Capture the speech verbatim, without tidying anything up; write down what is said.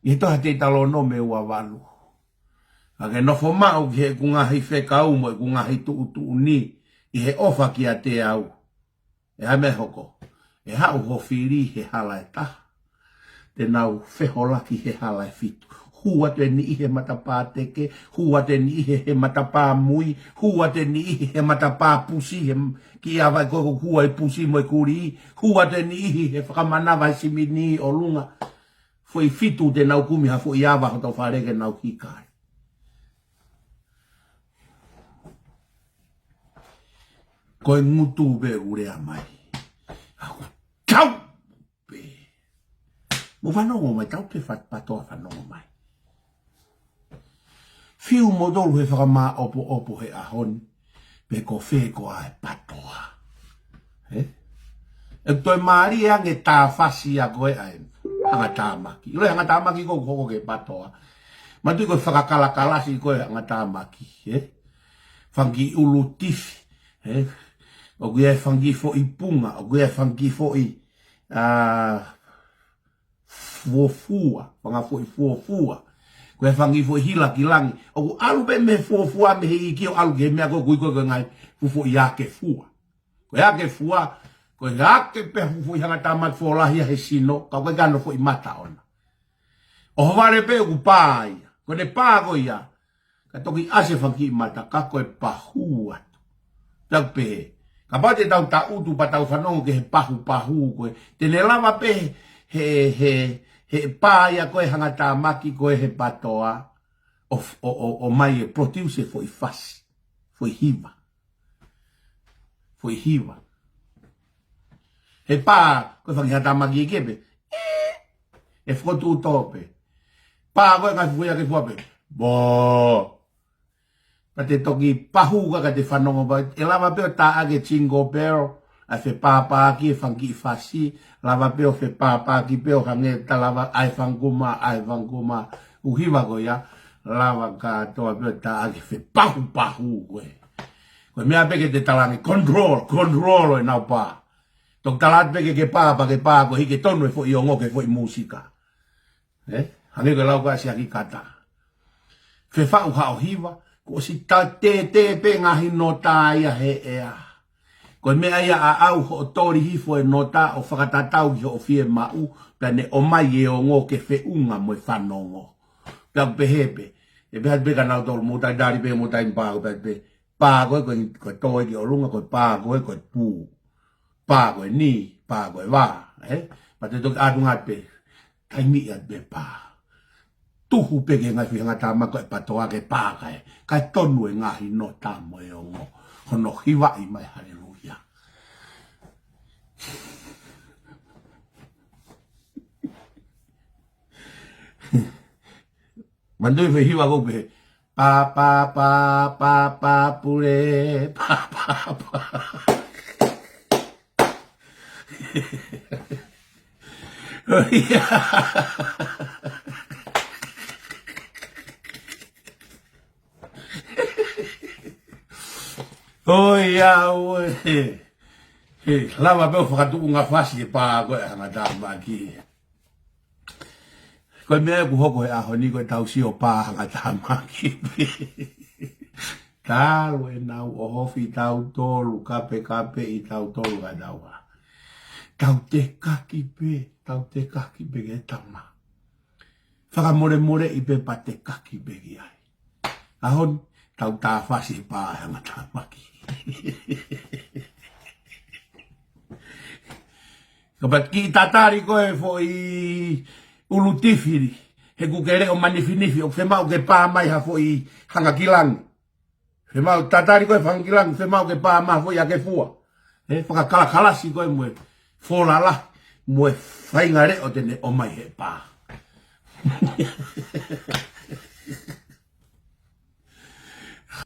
ʻi he tohi Teutalōnome ua valu. Ka ke nofo maʻu ki heʻeku ngaahi fekau mo ʻeku ngaahi tuʻutuʻuni, ʻi he ʻofa kiate au. ʻE hā e meʻa ʻe hoko? ʻE haʻu ho fili he hala ʻe taha, te nau feholaki he hala ʻe fitu. Hū atu e niʻihi he matapā teke, hū atu e niʻihi he matapā mui, hū atu e niʻihi he matapā pusi, he m-, ki ava ko e hua e pusi mo e kulī, hū atu e niʻihi he fakamanava e simini ʻolunga. Foʻi fitu te nau kumi ha foʻi ava hoto fale ke nau hika ai. Ko e ngutu pē ʻoku lea mai. ʻOku tau pē. Mou fanongo mai, tau pē fat patoa fanongo mai. Fiu moutolu he fakamāʻopoʻopo he ʻaho ni, pe ko fē koā e patoa. Ē? ʻE toe mālie ange tā fasi ia ko ē ʻa e hangatāmaki. ʻIlo e hangatāmaki ko ē ʻoku hoko ki he patoa. Manatuʻi ko e fakakalakalasi ko ē hangatāmaki, ē? Fanga kiʻi ʻulu tifi, ē? ʻOku ʻi ai e fanga kiʻi foʻi punga, ʻoku ʻi ai e fanga kiʻi foʻi, ā, fuofua, fanga foʻi fuofua. Ko e fanga kiʻi foʻi hila ki langi. ʻOku ʻalu pē mei he fuofua mei he iiki ʻo ʻalu ki he meʻa ko ē ʻoku ui ko ē ko e ngaahi fuʻu foʻi ake fua. Ko e ake fua, ko e ake pē fuʻu foʻi hangatāmaki fōlahi ia he sino, ka ʻoku ʻikai ke ʻi ai hano foʻi mata ʻona. ʻOhovale pē ʻoku pā ia. Ko ʻene pā ko ia, ka toki ʻasi e fanga kiʻi mata, ka ko e pahū atu. Pea ʻoku pehē. Kapau te tau taʻutu pea tau fanongo ki he pahūpahū ko ē, te ne lava pē he, he, he pā ia ko ē hangatāmaki ko ē he patoa ʻo, ʻo, ʻo, ʻomai e produce e foʻi fasi, foʻi hiva. Foʻi hiva. He pā, ko e fanga kiʻi hangatāmaki ʻe ʻi ai pē. ʻE fokotuʻu tō pē. Pā ko ē ngaahi fuʻu ake fua pē. Bō. Ka te toki pahū ka, ka te fanongo pē. ʻE lava pē ʻo tā ʻaki e jingle bell. ʻA e fepāpāki e fanga kiʻi fasi. Lava pē ʻo fepāpāki pē ʻo hangē tā lava ʻa e fanga kuma, ʻa e fanga kuma. ʻUhiva ko ia. Lava kātoa pē ʻo tā ʻaki e fepahūpahū ko ē. Ko e meʻa pē ke te talaange control, control ʻenau pā. Toki tala atu pē ke ke pā, pea ke pā, ko e hiki tonu e foʻi ongo ki he foʻi mūsika. Ē? Hangē ko e lau ko ē ʻa Siaki Kata. Fefaʻu haʻo hiva, kuo ʻosi tā tētē pē ngaahi notā ia he ʻea. Ko e meʻa ia ʻaʻau hoʻo toli hifo e notā ʻo fakatatau ki hoʻo fiemaʻu, pea ne ʻomai e ongo ke feʻunga mo e fanongo. Pea ʻoku pehē pē, ʻe pehē pē kia nautolu, mou talitali pē, mou talimipā, ʻoku pehē pē, pā ko ē, ko e, ko e tō ē ki ʻolunga, ko e pā ko ē, ko e pū. Pā ko eni, pā ko e vā, ē? Pea te toki ʻatu ngā pē, taimi ia pē pā. Tuhu pē ki he ngaahi foʻi hangatāmaki ko ē patoa ke pā kae, kae tonu e ngaahi notā mo e ongo. Hono hivaʻi mai haleluia. Manatuʻi e foʻi hiva ko ē pē. Pā, pā, pā, pā, pā, pule, pā, pā, pā. ʻOi, ia. ʻOi, ia, ʻoe. He, lava pē ʻo fakatuʻunga fasi e pā ko ē hangatāmaki. Ko e meʻa ʻoku hoko he ʻaho ni ko e tau sio pā hangatāmaki pē. Talu ʻenau ʻohofi tautolu, kapekapeʻi tautolu ka tau ā. Tau tekaki pē, tau tekaki pē ke tama. Fakamolemoleʻi pē pea tekaki pē ki ai. ʻAho ni, tau tā fasi pā hangatāmaki. Kapau te ke tatali ko ē foʻi ʻulu tifi ni, he ʻoku ke leʻo manifinifi, ʻoku fiemaʻu ke pā mai ha foʻi hanga ki langi. Fiemaʻu tatali ko ē hanga ki langi, fiemaʻu ke pā mai ha foʻi ake fua. He fakakalakalasi ko ē mo e fōlala, mo e faʻahinga leʻo te ne ʻomai he pā.